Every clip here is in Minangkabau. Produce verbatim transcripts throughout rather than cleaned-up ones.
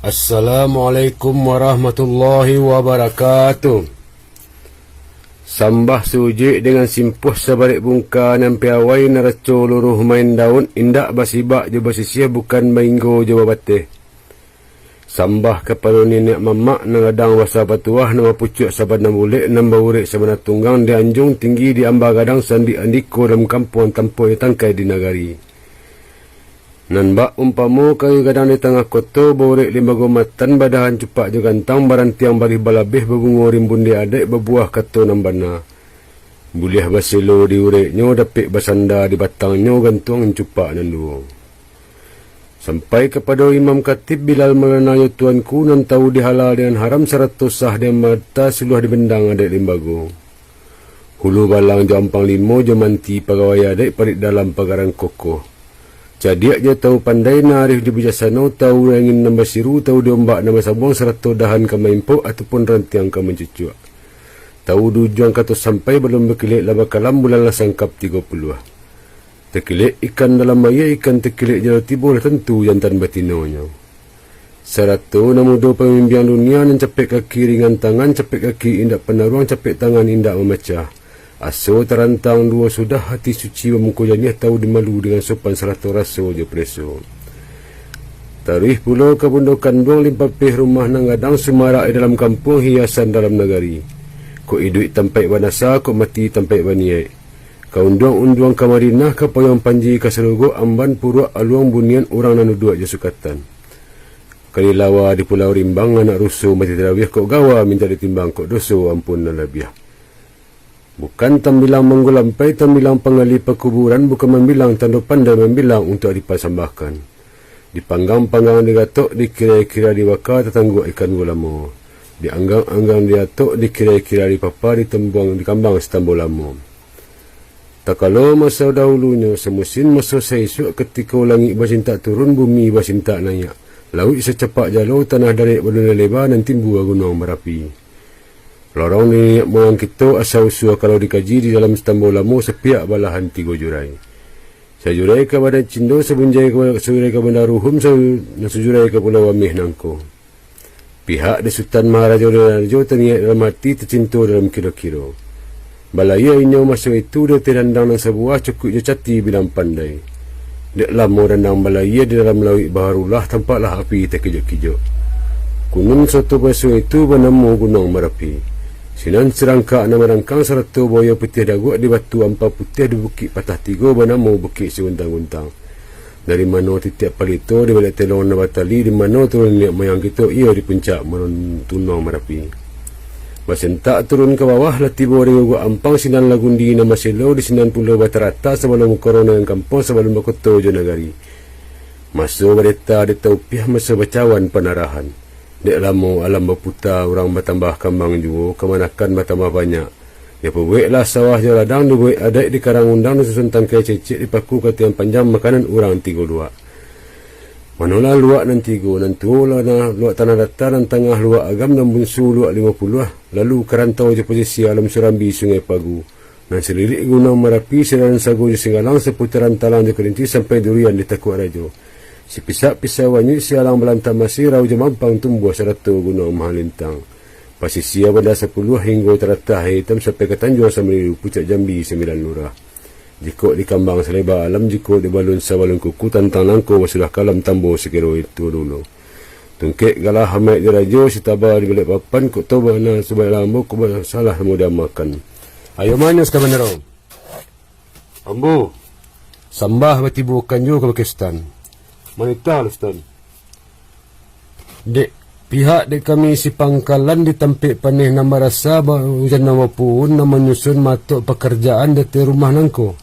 Assalamualaikum warahmatullahi wabarakatuh. Sambah sujuik dengan simpuah sabarek bungka nan piawai naraco luruh main daun, indak basibak jo basisiah, bukan bainggo jo babateh. Sambah kapado niniak mamak nan gadang basa batuah, nan bapucuak sabatang bulek, nan baurek sabatang tunggang, di anjuang tinggi, di amba gadang, sandiak andiko dalam kampuang, tampuak jo tangkai di nagari. Nan bak umpamo kayu gadang di tangah koto, baurek limbago matan, badahan cupak jo gantang, barantiang barih balabeh, babungo rimbun di adaik, babuah kato nan bana. Buliah baselo di ureknyo, dapek basanda di batangnyo, gantuang cupak nan duo. Sampai kapado Imam Katib Bilal Maulana, yo Tuanku, nan tahu di halal dengan haram, sarato sah di mata, suluah di bendang adaik limbago. Hulu balang jo ampang limo, jo manti pagawai adaik, parik dalam pagaran kokoh. Cadiak jo tahu pandai, nan arif jo bijaksano, tahu angin nan basiru, tahu di ombak nan basabuang, sarato dahan ka maimpok, ataupun rantiang ka mancucuak. Tahu di ujuang kato sampai, balun bakilek lah bakalam, bulan lah sangkap tigo puluah. Takilek ikan dalam aia, ikan takilek jalo tibo, lah tantu jantan batinonyo. Sarato nan mudo pamimbiang dunia, nan capek kaki ringan tangan, capek kaki indak panaruang, capek tangan indak mamacah. Aso tarantang duo sudah, hati suci bamuko janiah, tahu di malu dengan sopan, sarato raso jo pareso. Taruih pulo ka bundo kanduang, limpapeh rumah nan gadang, sumarak di dalam kampuang, hiasan dalam nagari. Kok iduik tampaik banasa, kok mati tampaik baniaik. Ka unduang-unduang ka Madinah, ka payuang panji ka sarugo, amban puruak aluang, bunian urang nan duduak jo sukatan. Kalilawa di Pulau Rimbang, anak ruso mati tarabiah, kok gawa mintak ditimbang, kok doso ampun nan labiah. Bukan tambilang manggulampai, tambilang panggali pakuburan, bukan mambilang tando pandai, mambilang untuak dipasambahkan. Dipanggang-panggang digatok, dikira-kira dibaka, tatangguak ikan gulamo. Dianggang-anggang diatok, dikira-kira dipapa, ditambuang dikambang sitambo lamo. Takalo maso dahulunyo, samusim maso saisuak, katiko langik basintak turun, bumi basintak naiak, lauik sacapak jalo, tanah darek balun leba, nan timbua Gunuang Marapi. Lorong niniak moyang kito, asa usua kalau dikaji, di dalam sitambo lamo, sapiak balahan tigo jurai. Sajurai ka Badan Cindo, sabunjai ka, sajurai ka Banda Ruhum, sa-, nan sajurai ka Pulau Ameh nangko. Pihak di Sutan Maharajo, Rajo taniaik dalam ati, tacinto dalam kiro-kiro. Balayia inyo maso itu, di ateh dandang nan sabuah, cukuik jo cati bilang pandai. Dek lamo dandang balayia, di dalam lauik baharulah, tampaklah api takijok-kijok. Kunun sato maso itu, banamo Gunuang Marapi. Sinan sirangkak nan marangkang, sarato buayo putiah daguak, di batu ampa putiah, di bukik patah tigo, banamo Bukik Siguntang-guntang. Dari mano titiak palito, di baliak telong nan batali, di mano turun niniak moyang kito, iyo di puncak Gunuang Marapi. Basentak turun ka bawah, lah tibo di guguak ampang, sinan lah gundi nan baselo, di sinan pulo batarata, sabalun korong dengan kampuang, sabalun bakoto jo nagari. Maso badeta deta upiah, maso bacawan panarahan. Dek lamo alam baputa, urang batambah kambang juo, kamanakan batambah banyak. Dipabuweklah sawah jo ladang, dibuwek adaik, dikarang undang, disusun tangkai cecek, dipaku ka tiang panjang, makanan urang tigo luak. Manolah luak nan tigo, nan tuo lah na-, luak Tanah Data, nan tangah luak Agam, nan bunsu luak Limo Puluah, lalu ka rantau jo pasisia alam Surambi, Sungai Pagu, nan salilik Gunuang Marapi, sadaran Sago jo Singgalang, saputaran Talang jo Kalinti, sampai Durian di Takuak Rajo. Sipisak Pisau Anyuik, sialang Balantang Masi, Rauh jo Mampang Tumbuah, sarato Gunuang Mahalintang. Pasisia Banda Sapuluah hinggo taratah Aia Itam, sampai ka Tanjuang Samaridu, puncak Jambi Sambilan Lurah. Jikok dikambang saleba alam, jikok dibalun sabalun kuku, tantang nangko basudah kalam, tambo sakiro itu dulu. Tungkek galah amaik jo rajo, sitaba di baliak papan, kok tau bana sabaik lambo, kok ba-, salah mau diamakan. Ayo manyos ka bandaro. Ambo. Sambah batibokan juo ka bakeh Sutan. Manitah lah, Sutan. Dek, pihak dek kami sipangkalan di tampek paneh nan barasa ba-, ujan nan bapuun nan manyusun matok pakarajaan di ateh rumah nangko.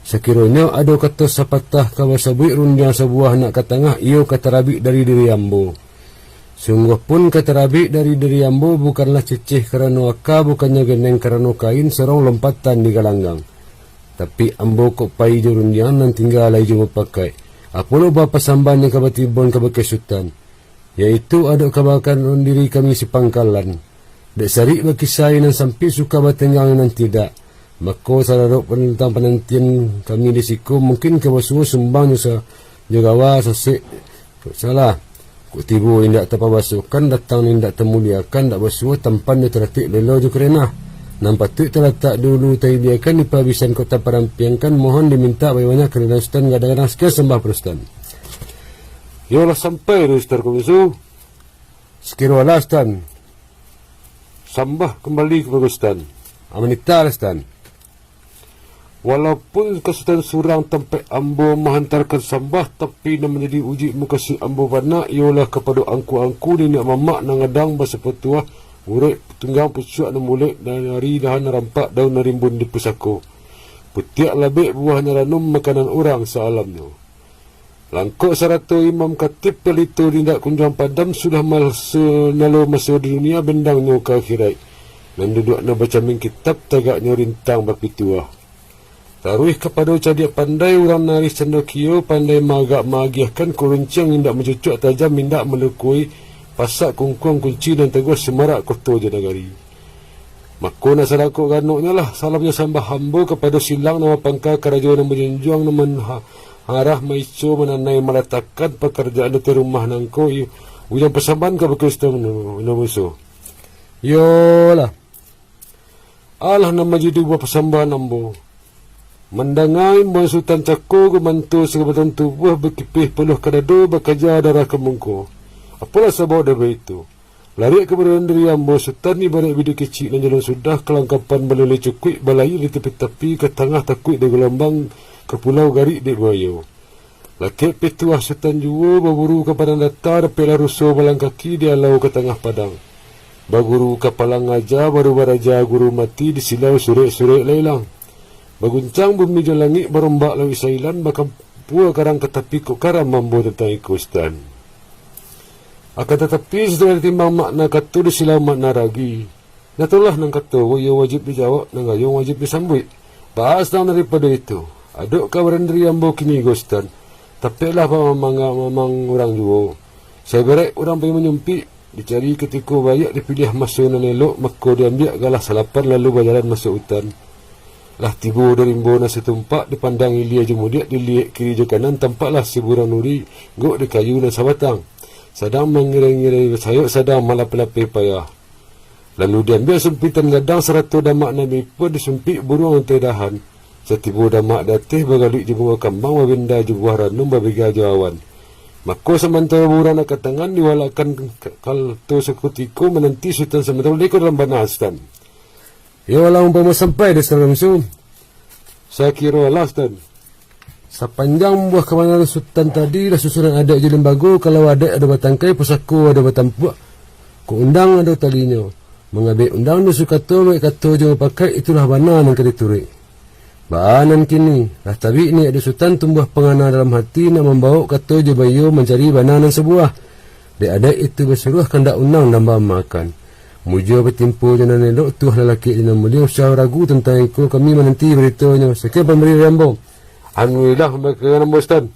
Sakironyo ado kato sapatah ka basabuik rundiang sabuah nak ka tangah, iyo ka tarabik dari diri ambo. Sungguah pun ka tarabik dari diri ambo bukanlah ceceh karano aka, bukannyo geneng karano kain, sorong lompatan di galanggang. Tapi ambo kok pai jo rundiang nan tingga lai jo bapakaik, apo lo bapasambahan nan ka batibon ka bakeh Sutan, yaitu adok kabakaran diri kami sipangkalan. Dek sarik bakisah nan sampik suka batenggang nan tidak, mako saradok panantang panantian kami di siko mungkin ka basuo sumbang jo sa-, jo gawa sasek, salah. Kok tibo indak tapabasokan, datang indak tamuliakan, dak basuo tampannyo talatik lelo jo karenah. Nan patuik talatak dulu taidiakan, dipabisan kok taparampiangkan, mohon dimintak banyak-banyak karenah Sutan gadang-gadang. Sakian sambah pado Sutan. Yolah sampai tu Sutan Komeso. Sakiro alah Sutan. Sambah kambali kapado Sutan. Amanita lah Sutan. Walaupun ka Sutan surang tampek ambo mahantarkan sambah, tapi nan manjadi ujuik mukasuik ambo bana, iyolah kapado angku-angku niniak mamak nan gadang basapatuah, buruak tunggang pucuak nan bulek, nan ari dahan nan rampak, daun nan rimbun di pusako, putiak labek buah nan ranum, makanan urang saalamnyo. Langkok sarato imam katib palito indak kunjuang padam, sudah maso nalo maso di dunia, bendangnyo ka akhiraik. Nan duduak nan bacamin kitab, tagaknyo rintang bapituah. Taruih kapado cadiak pandai, urang nan arih cando kio, pandai maagak maagiahkan, kok runciang indak mancucuak, tajam indak malukui, pasak kungkuang kunci nan taguah, sumarak koto jo nagari. Mako nan salangkok ganoknyo lah, salamnyo sambah ambo kapado silang nan bapangka, karajo nan manjunjuang, nan manha-, harah maico, mananai, malatakkan pakarajaan di ateh rumah nangko, i-, ujuang pasambahan ka bakeh Sutan Komeso. Iyolah. Alah nan manjadi buah pasambahan ambo. Mandanga imbauan Sutan cako, gumanto sabatang tubuah, bakipeh paluah ka dado, bakaja darah ka mungko. Apolah sabab dek baitu? Lariak ka badan diri ambo, Sutan ibaraik biduik kecik nan jalun sudah, kalangkapan baluleh cukuik, balayia di tapi-tapi, ka tangah takuik di galombang, ka pulau garik dek buayo. Lakek pituah Sutan juo, baburu ka padang data, dapeklah ruso balang kaki, di alau ka tangah padang. Baguru ka palang aja, baru baraja guru mati, di silau surek-surek lah ilang. Baguncang bumi jo langik, barombak lauik sailan, bakampua karang ka tapi, kok karam ambo tantang iko Sutan. Akan tatapi, sasuai timbang makna kato, di silau makna ragi. Nyatolah nan kato, iyo wajib dijawab, nan gayuang wajib disambuik. Baa sadang daripado itu, adok ka badan diri ambo kini ko Sutan. Tapeklah mamang, mamang urang juo. Saibaraik urang pai manyumpik, dicari katiko baiak, dipiliah maso nan elok, mako diambiak galah salapan, lalu bajalan masuak utan. Lah tibo di rimbo nan satumpak, dipandang ilia jo mudiak, diliek kiri jo kanan, tampaklah siburang nuri, gok di kayu nan sabatang. Sadang mangirai-ngirai sayok, sadang malapeh-lapeh payah. Lalu diambiak sumpitan gadang, sarato damak nan bipuah, disumpik buruang ateh dahan. Satibo damak di ateh, bagaluik jo bungo kambang, babenda jo buah ranum, babega jo awan. Mako samantaro buruang nan ka tangan, diwalakkan ka-, kato sakutiko, mananti Sutan samantaro, iko dalam bana Sutan. Iyo, alah umpamo sampai dek Sutan Komeso. Sakiro alah Sutan. Sapanjang buah kabanaran Sutan tadi, lah susunan adaik jo limbago, kalau adaik ado batangkai, pusako ado batampuak, kok undang ado talinyo. Mangabek undang jo sukato, mangabek kato jo mupakaik, itulah bana nan ka dituruik. Baa nan kini, lah tabik niaik dek Sutan, tumbuah pangana dalam hati, nak mambawok kato jo baiyo, mancari bana nan sabuah. Dek adaik itu basuruah, kandak undang nan baamakkan. Mujua batimpo jo nan elok, tuah lalaki jo nan mulia, usah ragu tantang iko, kami mananti baritonyo. Sakian pambari dari ambo. Alhamdulillah, pambakaran ambo, Sutan.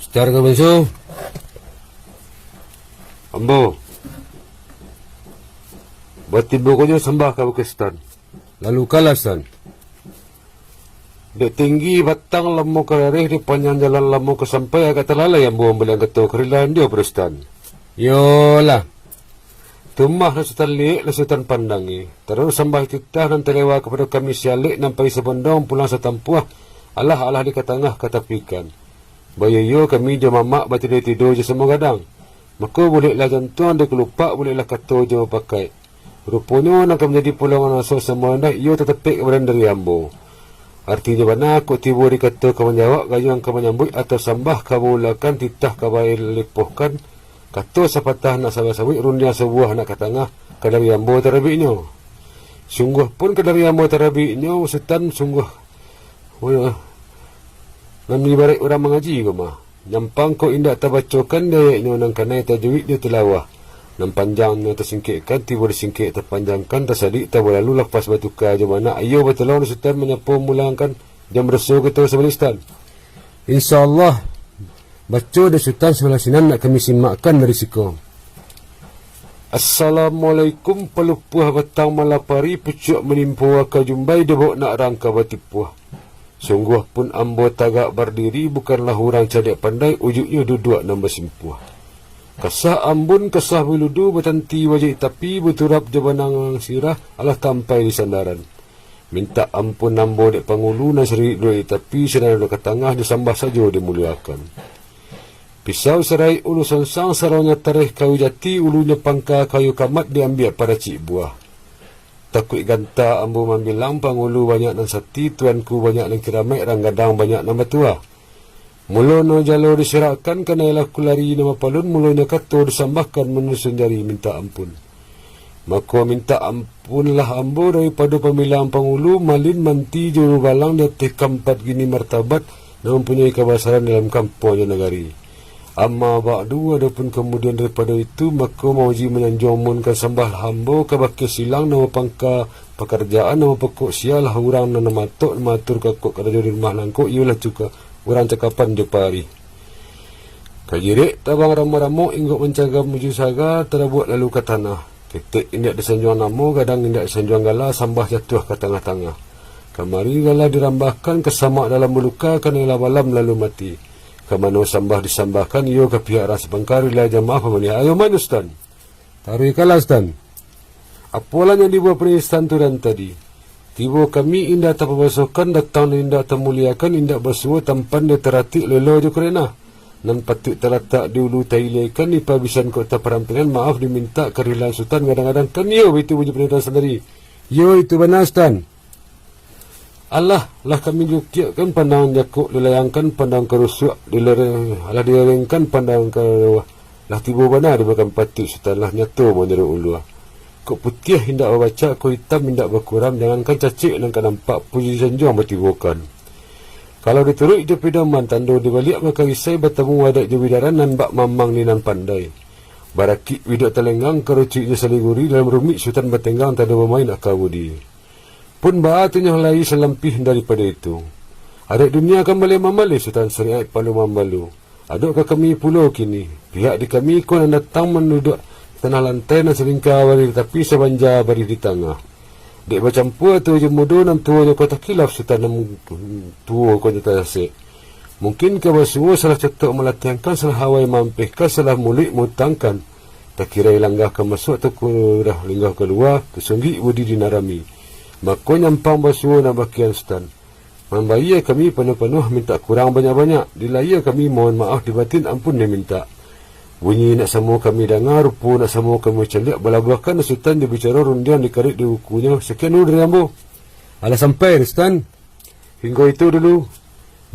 Sutan Komeso. Ambo. Batibo ko nyo sambah ka bakeh Sutan. Lalu kalah Sutan. Dek tinggi batang lamo ka rareh, dek panjang jalan lamo ka sampai, agak talalai ambo mambaliang kato karilahan dio pado Sutan. Iyolah. Tumah nan Sutan liek, nan Sutan pandangi. Taruih sambah titah nan talewa kapado kami si alek nan pai sabondong pulang satampuah, alah-alah di katangah katapikan. Baiyo-iyo kami jo mamak batido-tido jo samo gadang. Mako buleklah jantuang di kalupak, buleklah kato jo mupakaik. Ruponyo nan ka manjadi pulangan aso samo indak iyo tatapek ka badan dari ambo. Artinyo bana, kok tibo di kato ka manjawab, gayuang ka manyambuik, atau sambah ka baulakan, titah ka balepohkan, kato sapatah nak sabuah sabuik, rundiang sabuah nak ka tangah, ka dari ambo tarabiknyo. Sungguah pun ka dari ambo tarabiknyo, Sutan, sungguah, oh, nan ibaraik urang mangaji ko mah. Nyampang kok indak tabacokan, di ayeknyo nan kanai tajuik jo tilawah. Nan panjangnyo tasingkekkan, tibo disingkek tapanjangkan, tasadiak tabalalu, lapas batuka jo manak, iyo batolong di Sutan manyapo mulangkan, jan baraso kito sabaliak Sutan. Insya Allah, baco dek Sutan sabalah sinan, nak kami simakkan dari siko. Assalamualaikum, palupuah batang malapari, pucuak manimpo aka jumbai, dibawok nak rangka batipuah. Sungguah pun ambo tagak bardiri, bukanlah urang cadiak pandai, ujuiknyo duduak nan basimpuah. Kasah ambun, kasah biludu, batanti wajik tapi, baturap jo banang sirah, alah tampai di sandaran. Mintak ampun ambo dek pangulu, nan siririk duduak di tapi, sinan duduak ka tangah, disambah sajo dimulioakan. Pisau saraik ulu sonsang, saronyo tareh kayu jati, ulunyo pangka kayu kamat, diambiak paracik buah. Takuik ganta ambo mambilang, pangulu banyak nan sati, tuanku banyak nan kiramaik, rang gadang banyak nan batua. Mulo no jalo diserakkan, kanai lah kulari nan bapalun, mulonyo kato disambahkan, manusun jari mintak ampun. Mako mintak ampunlah ambo daripado pambilang pangulu, malin manti jo balang di ateh kampat gini martabat, nan mampunyoi kabasaran dalam kampuang jo nagari. Amma ba'du, adopun kamudian daripado itu, mako mauji manyanjuang mun ka sambahlah ambo kabake silang, nan bapangka pakarajaan, nan bapokok sialah urang nan matok, maatur kakok karajo di rumah nangko, iyolah cuka urang cakapan jo parih. Kajirek tabang ramo-ramo, inggok mancagam uju saga, tarabuak lalu ka tanah. Ketek indak disanjuang namo, gadang indak disanjuang gala, sambah jatuah ka tangah-tangah. Kamari gala dirambahkan, ka samak dalam buluka, kanai lah balam lalu mati. Ka mano sambah disambahkan, iyo ka pihak rang sapangka, rila jo maaf pamaliah. Ayo main, Sutan. Taruihkanlah, Sutan. Apolah nan dibuek panisan tu dan tadi. Tibo kami indak tapabasokan, datang nan indak tamuliakan, indak basuo tampan dek taratik lelo jo kurenah. Nan patuik talatak di ulu tailaikan, di pabisan kota parampinan, maaf dimintak karilaan Sutan, gadang-gadang kan iyo, baitu bunyi panisan sandiri. Iyo, itu bana, Sutan. Alah, lah kami jukiakkan pandang jakok, dilayangkan pandang karusuak, dilere-, alah dilerengkan pandang ka lawah. Lah tibo bana di bakam patuik Sutan, lah nyato manurut ulua. Kok putiah indak babacak, kok itam indak bakuram, jangankan cacek nan ka nampak, puji sanjuang batibokan. Kalau dituruik jo pidoman, tando dibaliak bakarisai, batamu adat jo bidaran, nan bak mamang di nan pandai. Barakik bidok talenggang, karucuik jo saliguri, dalam rumik Sutan batenggang, tando bamain aka budi. Pun baa tu nyo lai salampih daripado itu. Adaik dunia kan baleh mambaleh, Sutan Sariaik palu mambalu. Adok ka kami pulo kini, pihak di kami ko nan datang manduduak tanah lantai nan salingka barih di tapi, sabanja barih di tangah. Dek bacampua tuo jo mudo, nan tuonyo ko takilaf, Sutan nan tuo ko tasasek. Mungkin ka basuo salah catok malatiangkan, salah awai maampehkan, salah muluik mautangkan. Takirai langgah ka masuak, takirai langgah ka lua, tasungguik budi di nan rami. Mako nyampang basuo nan bakian, Sutan. Mambayia kami panuah-panuah, mintak kurang banyak-banyak. Di lahia kami mohon maaf, di batin ampun dimintak. Bunyi nak samo kami danga, rupo nak samo kami caliak, balabuahkan Sutan di bicaro, rundiang di karek di bukunyo. Sakian dulu dari ambo. Alah sampai, Sutan. Hinggo itu dulu.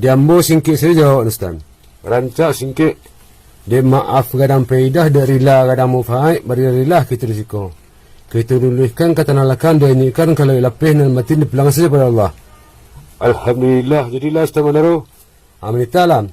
Di ambo singkek sajo jawab, Sutan. Rancak singkek. Dek maaf gadang paidah, dek rila gadang mufaat, barila-rila kito di siko. Kito luluihkan ka tanah lakang, dianyuikkan ka lauik lapeh, nan batin dipulangan sajo pado Allah. Alhamdulillah, jadilah Sutan Manaro. Amin talam.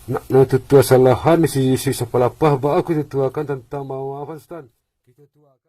Nak no tutua salahan, isi-isi sapalapah, baa kito tutuakan tantang mamaafan, Sutan. Kito tuakan.